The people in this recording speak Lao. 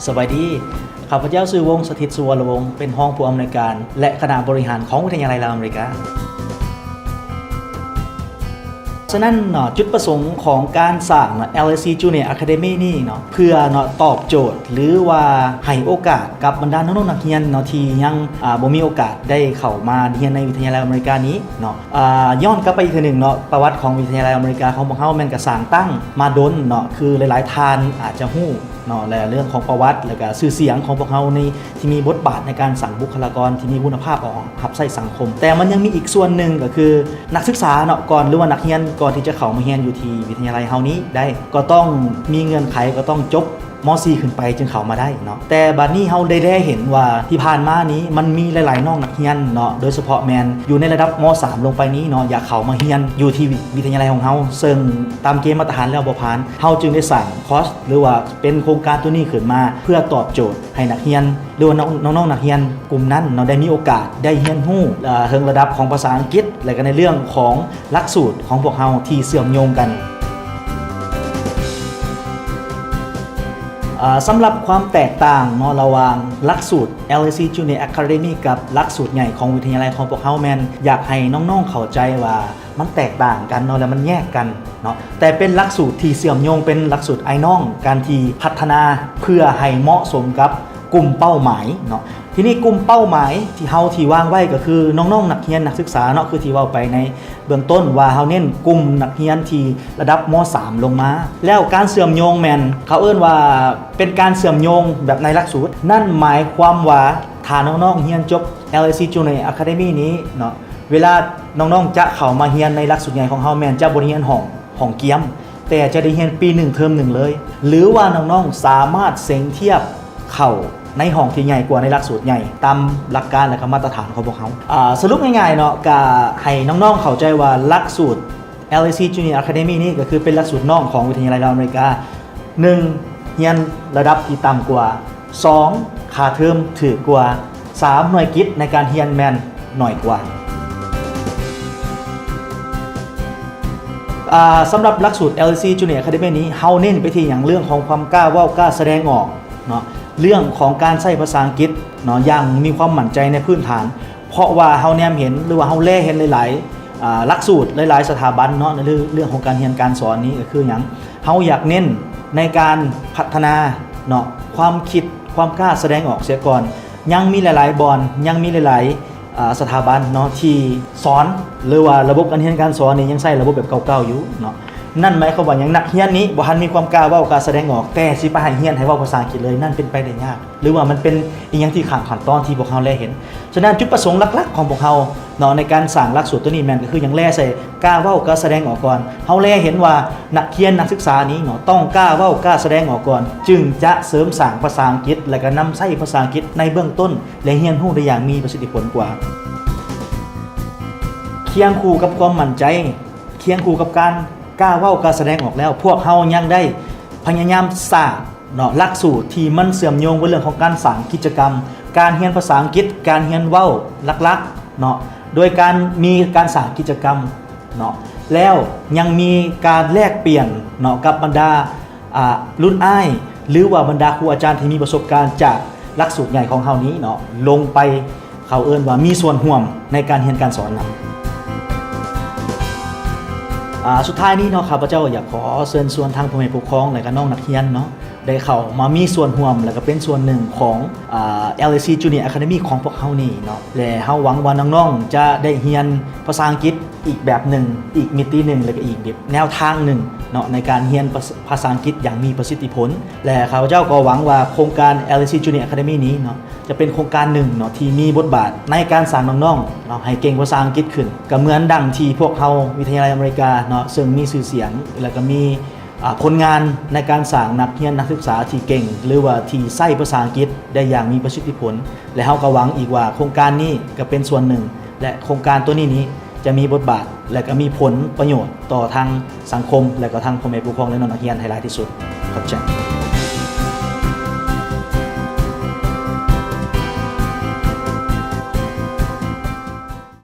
ສະບາຍດີ, ຂ້າພະເຈົ້າຊື່ ວົງສະຖິດ ສຸວໍລະວົງ, ເປັນຮອງຜູ້ອຳນວຍການ ແລະ ຄະນະບໍລິຫານຂອງວິທະຍາໄລລາວອາເມລິກາ. ສະນັ້ນເນາະ ຈຸດປະສົງຂອງການສ້າງເນາະ ແອລເອຊີ Junior Academy ນີ້ເນາະ ເພື່ອເນາະ ຕອບໂຈດ ຫຼືວ່າໃຫ້ໂອກາດກັບບັນດານ້ອງໆນັກຮຽນເນາະ ທີ່ຍັງ ອາ ບໍ່ມີໂອກາດໄດ້ເຂົ້າມາຮຽນໃນວິທະຍາໄລອາເມລິການີ້ເນາະ. ອາ ຍ້ອນກັບໄປອີກເທື່ອໜຶ່ງເນາະ ປະຫວັດຂອງວິທະຍາໄລອາເມລິກາຂອງພວກເຮົາແມ່ນກະສ້າງຕັ້ງມາດົນເນາະ ຄືຫຼາຍໆທ່ານອາດຈະຮູ້ເນາະ ແລະ ເລື່ອງຂອງປະຫວັດ ແລະກະຊື່ສຽງຂອງພວກເຮົາໃນ ທີ່ມີບົດບາດໃນການສ້າງບຸກຄະລາກອນທີ່ມີຄຸນນະພາບອອກຮັບໃຊ້ສັງຄົມ. ແຕ່ມັນຍັງມີອີກສ່ວນໜຶ່ງ ກໍຄືນັກສຶກສາເນາະ ກ່ອນ ຫຼືວ່ານັກຮຽນ ກ່ອນທີ່ຈະເຂົ້າມາຮຽນຢູ່ທີ່ວິທະຍາໄລເຮົານີ້ໄດ້ ກໍຕ້ອງມີເງື່ອນໄຂ ກໍຕ້ອງຈົບ ມ.ສີ່ ຂຶ້ນໄປຈຶ່ງເຂົ້າມາໄດ້ເນາະ. ແຕ່ບາດນີ້ເຮົາໄດ້ແລເຫັນວ່າທີ່ຜ່ານມານີ້ ມັນມີຫຼາຍໆນ້ອງນັກຮຽນເນາະ ໂດຍສະເພາະແມ່ນຢູ່ໃນລະດັບ ມ.ສາມ ລົງໄປນີ້ເນາະ ຢາກເຂົ້າມາຮຽນຢູ່ທີ່ວິທະຍາໄລຂອງເຮົາ ເຊິ່ງຕາມເກນມາດຕະຖານແລ້ວບໍ່ຜ່ານ. ເຮົາຈຶ່ງໄດ້ສ້າງຄອສ ຫຼືວ່າເປັນໂຄງການໂຕນີ້ຂຶ້ນມາ ເພື່ອຕອບໂຈດໃຫ້ນັກຮຽນ ຫຼືວ່ານ້ອງໆນັກຮຽນກຸ່ມນັ້ນເນາະ ໄດ້ມີໂອກາດໄດ້ຮຽນຮູ້ ເອີ ເຖິງລະດັບຂອງພາສາອັງກິດ ແລະກະໃນເລື່ອງຂອງຫຼັກສູດຂອງພວກເຮົາທີ່ເຊື່ອມໂຍງກັນ. ເອີ ສຳລັບຄວາມແຕກຕ່າງເນາະ ລະຫວ່າງຫຼັກສູດ ແອລເອຊີ Junior Academy ກັບຫຼັກສູດໃຫຍ່ຂອງວິທະຍາໄລຂອງພວກເຮົາ ແມ່ນຢາກໃຫ້ນ້ອງໆເຂົ້າໃຈວ່າ ມັນແຕກຕ່າງກັນເນາະ ແລະ ມັນແຍກກັນເນາະ ແຕ່ເປັນຫຼັກສູດທີ່ເຊື່ອມໂຍງ ເປັນຫຼັກສູດອ້າຍນ້ອງກັນ ທີ່ພັດທະນາເພື່ອໃຫ້ເໝາະສົມກັບກຸ່ມເປົ້າໝາຍເນາະ. ທີນີ້ກຸ່ມເປົ້າໝາຍທີ່ເຮົາທີ່ວາງໄວ້ ກໍຄືນ້ອງໆນັກຮຽນນັກສຶກສາເນາະ ຄືທີ່ເວົ້າໄປໃນເບື້ອງຕົ້ນວ່າ ເຮົາເນັ້ນກຸ່ມນັກຮຽນທີ່ລະດັບ ມ.ສາມ ລົງມາ. ແລ້ວການເຊື່ອມໂຍງແມ່ນ ເຂົາເອີ້ນວ່າເປັນການເຊື່ອມໂຍງແບບໃນຫຼັກສູດ. ນັ້ນໝາຍຄວາມວ່າ ຖ້ານ້ອງໆຮຽນຈົບ ແອລເອຊີ Junior Academy ນີ້ເນາະ ເວລານ້ອງໆຈະເຂົ້າມາຮຽນໃນຫຼັກສູດໃຫຍ່ຂອງເຮົາ ແມ່ນຈະບໍ່ໄດ້ຮຽນຫ້ອງ ຫ້ອງກຽມ ແຕ່ຈະໄດ້ຮຽນປີໜຶ່ງເທີມໜຶ່ງເລີຍ ຫຼືວ່ານ້ອງໆສາມາດເສັງທຽບເຂົ້າໃນຫ້ອງທີ່ໃຫຍ່ກວ່າໃນຫຼັກສູດໃຫຍ່ ຕາມຫຼັກການ ແລະ ກະມາດຕະຖານຂອງພວກເຮົາ. ອາ ສະຫຼຸບງ່າຍໆເນາະ ກະໃຫ້ນ້ອງໆເຂົ້າໃຈວ່າຫຼັກສູດ ແອລເອຊີ Junior Academy ນີ້ ກໍຄືເປັນຫຼັກສູດນ້ອງຂອງວິທະຍາໄລລາວອາເມລິກາ. ໜຶ່ງ ຮຽນລະດັບທີ່ຕ່ຳກວ່າ. ສອງ ຄ່າເທີມຖືກກວ່າ. ສາມ ໜ່ວຍກິດໃນການຮຽນແມ່ນໜ້ອຍກວ່າ. ອາ ສຳລັບຫຼັກສູດ ແອລເອຊີ Junior Academy ນີ້ ເຮົາເນັ້ນໄປທີ່ຫຍັງ? ເລື່ອງຂອງຄວາມກ້າເວົ້າ ກ້າສະແດງອອກເນາະ, ເລື່ອງຂອງການໃຊ້ພາສາອັງກິດເນາະ ຢ່າງມີຄວາມໝັ້ນໃຈໃນພື້ນຖານ. ເພາະວ່າເຮົາແນມເຫັນ ຫຼືວ່າເຮົາແລເຫັນຫຼາຍໆ ອາ ຫຼັກສູດ ຫຼາຍໆສະຖາບັນເນາະ ໃນເລື່ອງຂອງການຮຽນການສອນນີ້ ກໍຄືຫຍັງ? ເຮົາຢາກເນັ້ນໃນການພັດທະນາເນາະ ຄວາມຄິດ ຄວາມກ້າສະແດງອອກເສຍກ່ອນ. ຍັງມີຫຼາຍໆບ່ອນ ຍັງມີຫຼາຍໆ ອາ ສະຖາບັນເນາະ ທີ່ສອນ ຫຼືວ່າລະບົບການຮຽນການສອນນີ້ ຍັງໃຊ້ລະບົບແບບເກົ່າໆຢູ່ເນາະ. ນັ້ນໝາຍຄວາມວ່າຫຍັງ? ນັກຮຽນນີ້ບໍ່ທັນມີຄວາມກ້າເວົ້າ ກ້າສະແດງອອກ ແຕ່ຊິໄປໃຫ້ຮຽນໃຫ້ເວົ້າພາສາອັງກິດເລີຍ ນັ້ນເປັນໄປໄດ້ຍາກ. ຫຼືວ່າມັນເປັນອີ່ຫຍັງທີ່ຂ້າມຂັ້ນຕອນທີ່ພວກເຮົາແລເຫັນ. ສະນັ້ນ ຈຸດປະສົງຫຼັກໆຂອງພວກເຮົາເນາະ ໃນການສ້າງຫຼັກສູດໂຕນີ້ແມ່ນ ກໍຄືຫຍັງ? ແລໃສ່ກ້າເວົ້າ ກ້າສະແດງອອກກ່ອນ. ເຮົາແລເຫັນວ່ານັກຮຽນນັກສຶກສານີ້ເນາະ ຕ້ອງກ້າເວົ້າ ກ້າສະແດງອອກກ່ອນ ຈຶ່ງຈະເສີມສ້າງພາສາອັງກິດ ແລະ ກໍນຳໃຊ້ພາສາອັງກິດໃນເບື້ອງຕົ້ນ ແລະ ຮຽນຮູ້ໄດ້ຢ່າງມີປະສິດທິຜົນກວ່າ. ຄຽງຄູ່ກັບຄວາມໝັ້ນໃຈ ຄຽງຄູ່ກັບການກ້າເວົ້າ ກ້າສະແດງອອກແລ້ວ ພວກເຮົາຍັງໄດ້ພະຍາຍາມສ້າງ ເນາະ ຫຼັກສູດທີ່ມັນເຊື່ອມໂຍງກັບເລື່ອງຂອງການສ້າງກິດຈະກຳ ການຮຽນພາສາອັງກິດ ການຮຽນເວົ້າຫຼັກໆເນາະ ໂດຍການມີການສ້າງກິດຈະກຳເນາະ ແລ້ວຍັງມີການແລກປ່ຽນເນາະ ກັບບັນດາ ອາ ລຸ້ນອ້າຍ ຫຼືວ່າບັນດາຄູອາຈານທີ່ມີປະສົບການຈາກຫຼັກສູດໃຫຍ່ຂອງເຮົານີ້ເນາະ ລົງໄປ ເຂົາເອີ້ນວ່າມີສ່ວນຮ່ວມໃນການຮຽນການສອນນຳ. ອາ ສຸດທ້າຍນີ້ເນາະ ຂ້າພະເຈົ້າຢາກຂໍເຊີນຊວນທາງພໍ່ແມ່ຜູ້ປົກຄອງ ແລະ ກະນ້ອງນັກຮຽນເນາະ ໄດ້ເຂົ້າມາມີສ່ວນຮ່ວມ ແລະ ກະເປັນສ່ວນໜຶ່ງຂອງ ອາ ແອລເອຊີ Junior Academy ຂອງພວກເຮົານີ້ເນາະ ແລະ ເຮົາຫວັງວ່ານ້ອງໆຈະໄດ້ຮຽນພາສາອັງກິດອີກແບບໜຶ່ງ ອີກມິຕິໜຶ່ງ ແລະ ກະອີກແບບແນວທາງໜຶ່ງເນາະ ໃນການຮຽນພາສາ ພາສາອັງກິດຢ່າງມີປະສິດທິຜົນ. ແລະ ຂ້າພະເຈົ້າກໍຫວັງວ່າໂຄງການ ແອລເອຊີ Junior Academy ນີ້ເນາະ ຈະເປັນໂຄງການໜຶ່ງເນາະ ທີ່ມີບົດບາດໃນການສ້າງນ້ອງໆເນາະ ໃຫ້ເກັ່ງພາສາອັງກິດຂຶ້ນ ກະເໝືອນດັ່ງທີ່ພວກເຮົາວິທະຍາໄລອາເມລິກາເນາະ ເຊິ່ງມີຊື່ສຽງ ແລະ ກະມີ ອາ ຜົນງານໃນການສ້າງນັກຮຽນນັກສຶກສາທີ່ເກັ່ງ ຫຼືວ່າທີ່ໃຊ້ພາສາອັງກິດໄດ້ຢ່າງມີປະສິດທິຜົນ. ແລະ ເຮົາກໍຫວັງອີກວ່າໂຄງການນີ້ກະເປັນສ່ວນໜຶ່ງ ແລະ ໂຄງການໂຕນີ້ນີ້ຈະມີບົດບາດ ແລະ ກະມີຜົນປະໂຫຍດຕໍ່ທາງສັງຄົມ ແລະ ກໍທາງພໍ່ແມ່ຜູ້ປົກຄອງ ແລະ ນ້ອງນັກຮຽນໃຫ້ຫຼາຍທີ່ສຸດ. ຂອບໃຈ.